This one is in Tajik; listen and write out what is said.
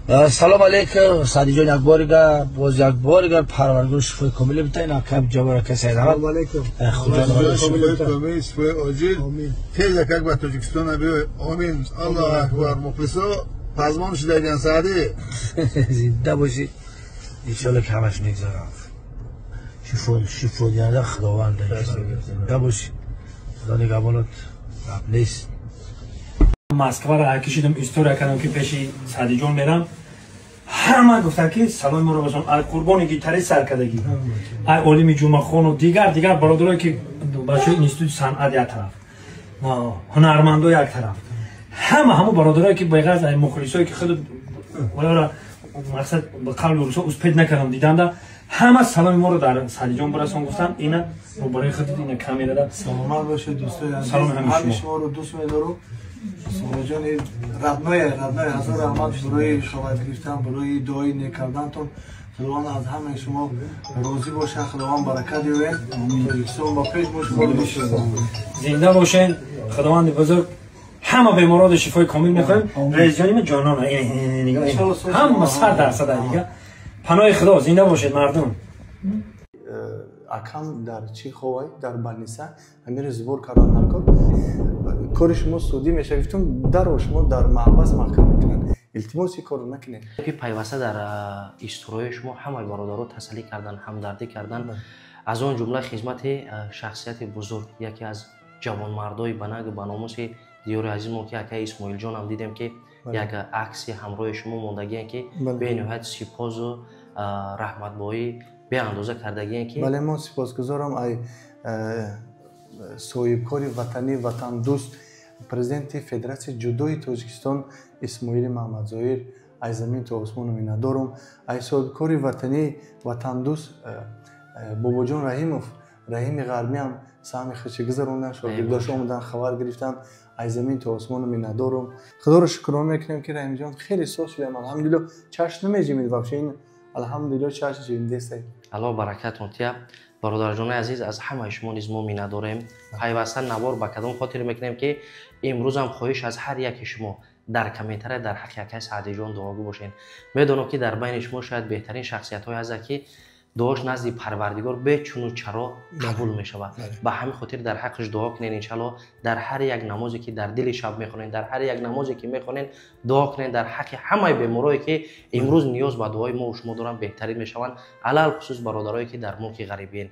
Салом алейкум, Саъдиҷон. Як борига, боз як борига Парвардигор шифои комиле бита ин акаб Ҷабор ака Саид. Салом алейкум. Худо шифои оҷил, тез акак ба Тоҷикистон биёй. Омин, Аллоҳу акбар. Мухлисо пазмон шудаган, Саъдӣ. Зинда бошӣ, иншолло ки ҳамаш мегзарам. Шифо диҳанда Худованд. Зинда бошӣ, Худо нигаҳбонат, гап нест. Москваро кишидам, история кардам, ки пеши Саъдиҷон мерам. Ҳама гуфтанд, ки саломи моро басон. Ай Қурбони гитари саркардагӣ, ай Олими Ҷумъахону дигар бародарое, ки бачаҳои институти санъат як тараф, ҳунармандо як тараф, ҳама ҳамо бародарое, ки беғарз ай мухлисое, ки худ мақсад, ба қавли русо, успеть накардам диданда, ҳама саломи моро дар Саъдиҷон бирасон гуфтанд. Ина барои худ, ина камерада. Саломат бошед, дӯстои азиз. Саломи ҳами шуморо дӯст медорам. Суҳроҷони родной, родной, ҳазор раҳмат барои хабар гирифтан, барои дуои нек кардантон. Худованд аз ҳамаи шумо розӣ бошад, Худованд баракат ёбед. Тоҷикистон ба пеш бош. Зинда бошен. Худованди бузург ҳама бемороди шифои комил мехоҳем. Раисҷоним ҷонона, ҳама 100% дига. Паноҳи Худо, зинда бошед, мардум. Акам дар чӣ ховай, дар больница амири сбор кардан дар кор, кори шумо судӣ мешавад. Гуфтум, даро шумо дар маҳбас маҳкам мекунанд, илтимос, ин корро накунед. Ки пайваста дар исторои шумо ҳамаи бародаро тасаллӣ кардан, ҳамдардӣ кардан, аз он ҷумла хизмати шахсияти бузург, яке аз ҷавонмардои банангу баномуси диёри азизмо, ки акаи Исмоилҷонам дидем, ки як акси ҳамроҳи шумо мондагие, ки бениҳоят сипосу раҳматбоӣ беандоза кардагие ки. Бале, мо сипосгузорам ай соҳибкори ватанӣ, ватандӯст, президенти Федератсияи ҷудои Тоҷикистон Исмоили Маҳмадзоир, ай замин то осмону миннатдорум. Ай соҳибкори ватанӣ, ватандӯст Бобоҷон Раҳимов, Раҳими Ғарбиам саҳми худши гузаронданд, шогирдош омаданд, хабар гирифтанд. Ай замин то осмону миннатдорум. Худоро шукрона мекунем, ки Раҳимҷон хеле соз шудам, алҳамдулилло. Чашм намеҷимид вообще ин, алҳамдулилло, чашм ҷимидестай. Аллоҳ баракатон тия. Бародарҷонои азиз, аз ҳамаи шумо низ мо миннатдорем. Пайваста навор ба кадом хотир мекунем, ки имрӯзам хоҳиш аз ҳар яке шумо дар комментария дар ҳаққи акаи Саъдиҷон дуогӯ бошед. Медонам, ки дар байни шумо шояд беҳтарин шахсиятҳое ҳастанд, ки дуош назди Парвардигор бечуну чаро қабул мешавад. Ба ҳамин хотир дар ҳаққаш дуо кунед, иншалло. Дар ҳар як намозе, ки дар дили шаб мехонед, дар ҳар як намозе, ки мехонед, дуо кунед дар ҳаққи ҳамаи беморое, ки имрӯз ниёз ба дуои мо шумо доранд, беҳтарин мешаванд, алалхусус бародарое, ки дар мулки ғарибиен.